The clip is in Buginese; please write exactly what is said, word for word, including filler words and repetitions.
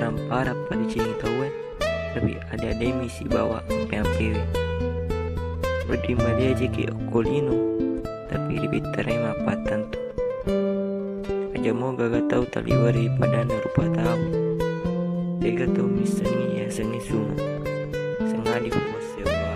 Tampara padecengi tauwe, tapi ada-adai mi sibawa ampe-ampewe. Wedding malia jeki okko lino, tapi ribittarai mappattantu. Aja mo gaga tau taliweri padanna rupa tau. Tega tau missengngi yasengnge sunge. Sangadi kuassewwa.